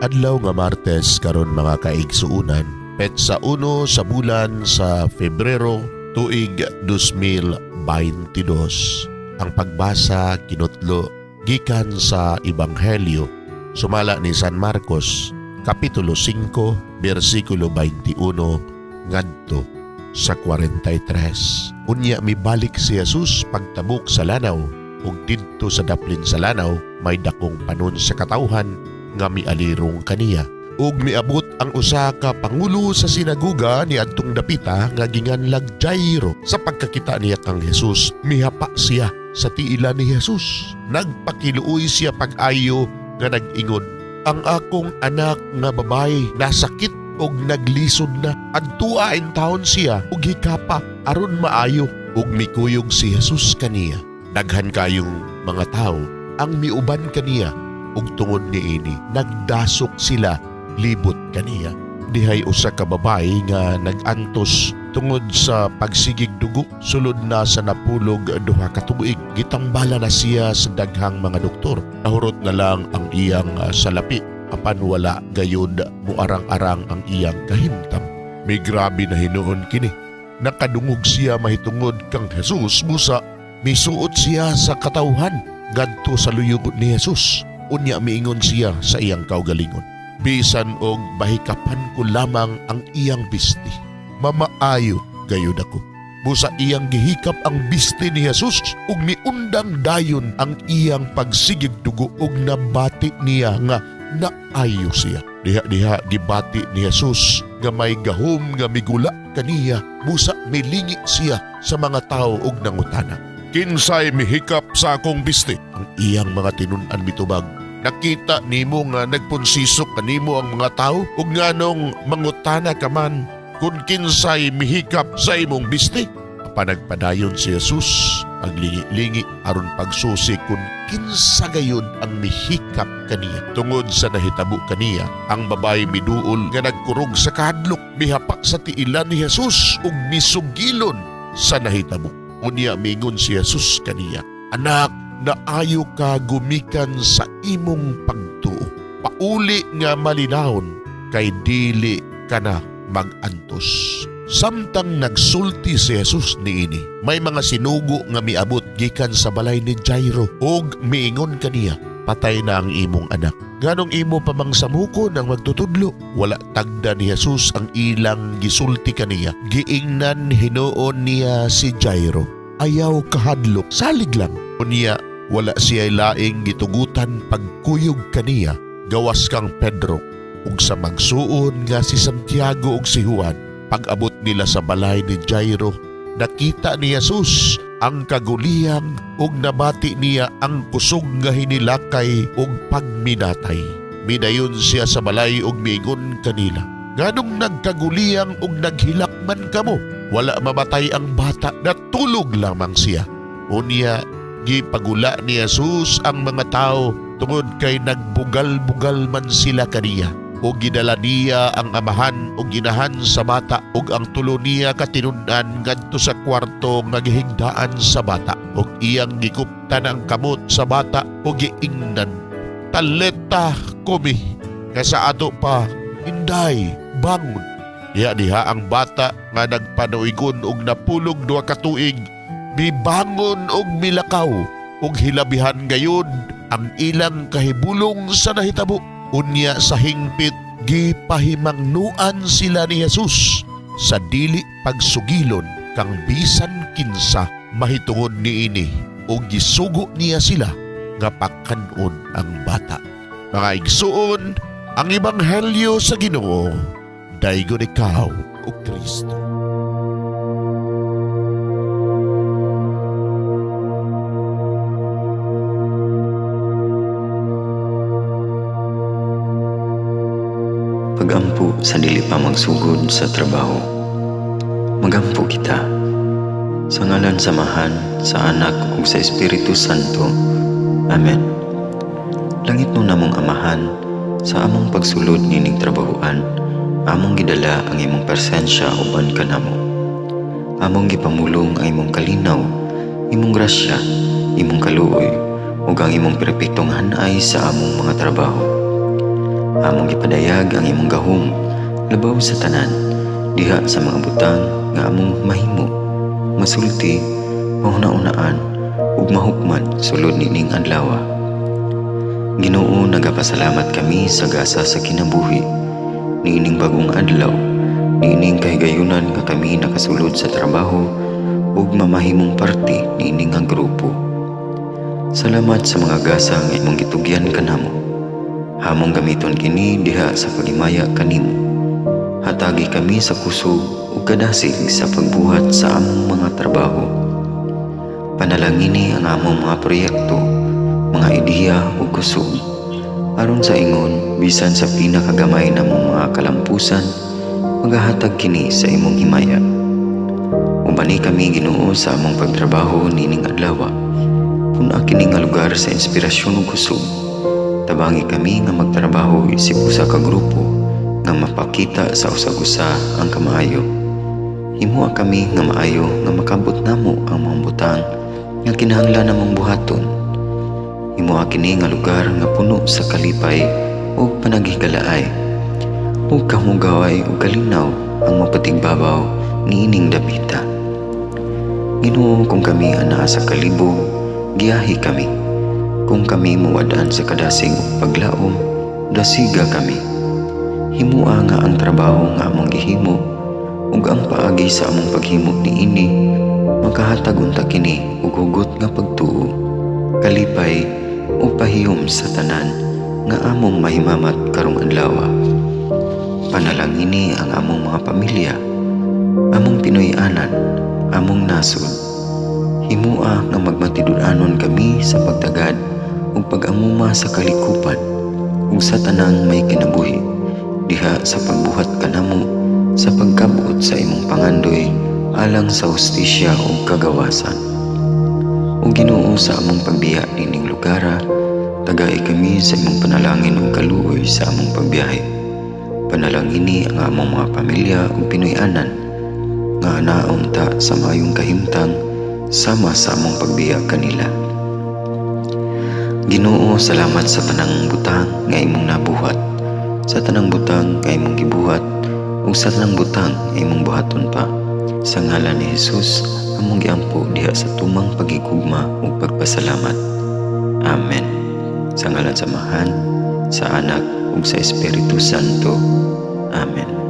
Adlaw nga Martes karon, mga kaigsuunan, petsa 1 sa bulan sa Febrero, tuig 2022. Ang pagbasa kinutlo gikan sa Ebanghelyo sumala ni San Marcos, Kapitulo 5, bersikulo 21 ngadto sa 43. Unya mibalik si Jesus pagtabok sa lanaw, ug didto sa daplin sa lanaw may dakong panon sa katawhan nga mialirong kaniya. Ug miabot ang usa ka pangulo sa sinaguga ni adtong dapita nga ginganlag Jairo. Sa pagkakita niya kang Jesus, mihapa siya sa tiila ni Jesus. Nagpakiluoy siya pag-ayo nga nag-ingon, "Ang akong anak nga babae nasakit og naglisod na. Adtua intawon siya og hikapa aron maayo." Ug mikuyog si Jesus kaniya. Daghan kayong mga tawo ang miuban kaniya, ug tungod niini nagdasok sila libot kaniya. Dihay usa ka babae nga nag-antos tungod sa pagsigig dugo sulod na sa 12 ka tuig. Gitambala na siya sa daghang mga doktor. Nahurot na lang ang iyang salapi, apan wala gayud muarang-arang ang iyang kahimtang. May grabe na hinuon kini. Nakadungog siya mahitungod kang Jesus, busa misuot siya sa katawhan ngadto sa luyog ni Jesus. Unya miingon siya sa iyang kaugalingon, "Bisan og mahikapan ko lamang ang iyang bisti, mamaayo gayud ako." Busa iyang gihikap ang bisti ni Jesus ug miundang dayon ang iyang pagsigig dugo, ug nabati niya nga naayo siya. Diha-diha gibati ni Jesus nga may gahom nga migula kaniya, busa milingi siya sa mga tawo ug nangutana, "Kinsay mihikap sa akong bisti?" Ang iyang mga tinun-an mitubag, "Nakita nimo nga nagpunsisok kanimo ang mga tawo, ug nganong mangutana ka man kung kinsay mihikap sa imong bisti?" Apan nagpadayon si Jesus paglingi-lingi aron pagsusi kung kinsa gayud ang mihikap kaniya. Tungod sa nahitabo kaniya, ang babae miduol nga nagkurog sa kahadlok, mihapak sa tiilan ni Jesus ug misugilon sa nahitabo. Unya mingon si Jesus kaniya, "Anak, naayo ka gumikan sa imong pagtuo. Pauli nga malinawon kay dili ka na magantos." Samtang nagsulti si Jesus niini, may mga sinugo nga miabot gikan sa balay ni Jairo ug miingon kaniya, "Patay na ang imong anak. Nganong imo pa mang samukon ang magtutudlo?" Wala tagda ni Jesus ang ilang gisulti kaniya. Giingnan hinuon niya si Jairo, "Ayaw kahadlok, salig lang." Unya wala siya laing gitugutan pagkuyog kaniya gawas kang Pedro ug sa magsuon nga si Santiago ug si Juan. Pag-abot nila sa balay ni Jairo, nakita ni Jesus ang kaguliyang ug nabati niya ang kusog nga hinilakay ug pagminatay. Midayon siya sa balay ug miingon kanila, "Nganong nagkaguliyang ug naghilak man kamo? Wala mamatay ang bata, natulog lamang siya." Unya gipagula ni Jesus ang mga tao tungod kay nagbugal-bugal man sila kaniya. Ug gidala niya ang amahan ug inahan sa bata ug ang tulo niya katinun-an ngadto sa kwarto nga gihigdaan sa bata, ug iyang gikuptan ang kamot sa bata ug giingnan, "Taleta kumi," nga sa ato pa, "Inday, bangon." Diha diha ang bata nga nagpanuigon og 12 ka tuig mibangon og milakaw, ug hilabihan gayud ang ilang kahibulong sa nahitabo. Unya sa hingpit gipahimangnuan sila ni Jesus sa dili pagsugilon kang bisan kinsa mahitungod niini, ug gisugo niya sila nga pakan-on ang bata. Mga igsuon, ang ebanghelyo sa Ginoo. Daygon ikaw, o Kristo. Pagampo sa dili pa magsugod sa trabaho. Magampo kita. Sa ngalan sa Amahan, sa Anak ug sa Espiritu Santo. Amen. Langit no namong Amahan, sa among pagsulod nining trabahoan, among gidala ang imong presensya uban kanamo. Among gipamulong ang imong kalinaw, imong grasya, imong kaluoy, ug ang imong perpektong hanay sa among mga trabaho. Among gipadayag ang imong gahom labaw sa tanan diha sa mga butang nga among mahimo, masulti, mahuna-unaan ug mahukman sulod niining adlaw. Ginoo, nagapasalamat kami sa gasa sa kinabuhi niining bagong adlaw, niining kahigayunan nga kami nakasulod sa trabaho ug mamahimong parte niini nga grupo. Salamat sa mga gasa nga imong gitugyan kanamo. Among gamiton kini diha sa paghimaya kanimo. Hatagi kami sa kusog ug kadasig sa pagbuhat sa among mga trabaho. Panalangini ang among mga proyekto, mga ideya ug kusog. Aron sa ingon, bisan sa pinakagamay namong mga kalampusan, magahatag kini sa imong himaya. Ubani kami, Ginoo, sa among pagtrabaho nining adlaw. Pun-a kini nga lugar sa inspirasyon ug kusog. Tabangi kami nga magtrabaho isip usa ka grupo nga mapakita sa usag-usa ang kamaayo. Himoa kami nga maayo nga makabot namo ang mga butang nga kinahanglan namong buhaton. Himoa kini nga lugar nga puno sa kalipay ug panaghigalaay. Ug kamugaway ug kalinaw ang mapatigbabaw niining dapita. Ginoo, kung kami anaa sa kalibog, giyahi kami. Kung kami muwad-an sa kadasig ug paglaom, dasiga kami. Himua nga ang trabaho nga among gihimo ug ang paagi sa among paghimo niini makahatag unta kini og hugot nga pagtuo, kalipay ug pahiyom sa tanan nga among mahimamat karong adlaw. Panalangini ang among mga pamilya, among Pinoy-anan, among nasod. Himua nga magmatinud-anon kami sa pagtagad ug pag-amuma sa kalikupan ug sa tanang may kinabuhi diha sa pagbuhat kanamo sa pagkabot sa imong pangandoy alang sa hustisya ug kagawasan. O Ginoo, sa among pagbiya nining lugara, tagai kami sa imong panalangin ug kaluoy sa among pagbiyahe. Panalangini ang among mga pamilya ug Pinoy-anan nga anaa unta sa maayong kahimtang sama sa among pagbiya kanila. Ginoo, salamat sa tanang butang nga imong nabuhat, sa tanang butang nga imong gibuhat, ug sa tanang butang nga imong buhaton pa. Sa ngalan ni Jesus, among giampo diha sa tumang pagigugma ug pagpasalamat. Amen. Sa ngalan sa Amahan, sa Anak ug sa Espiritu Santo. Amen.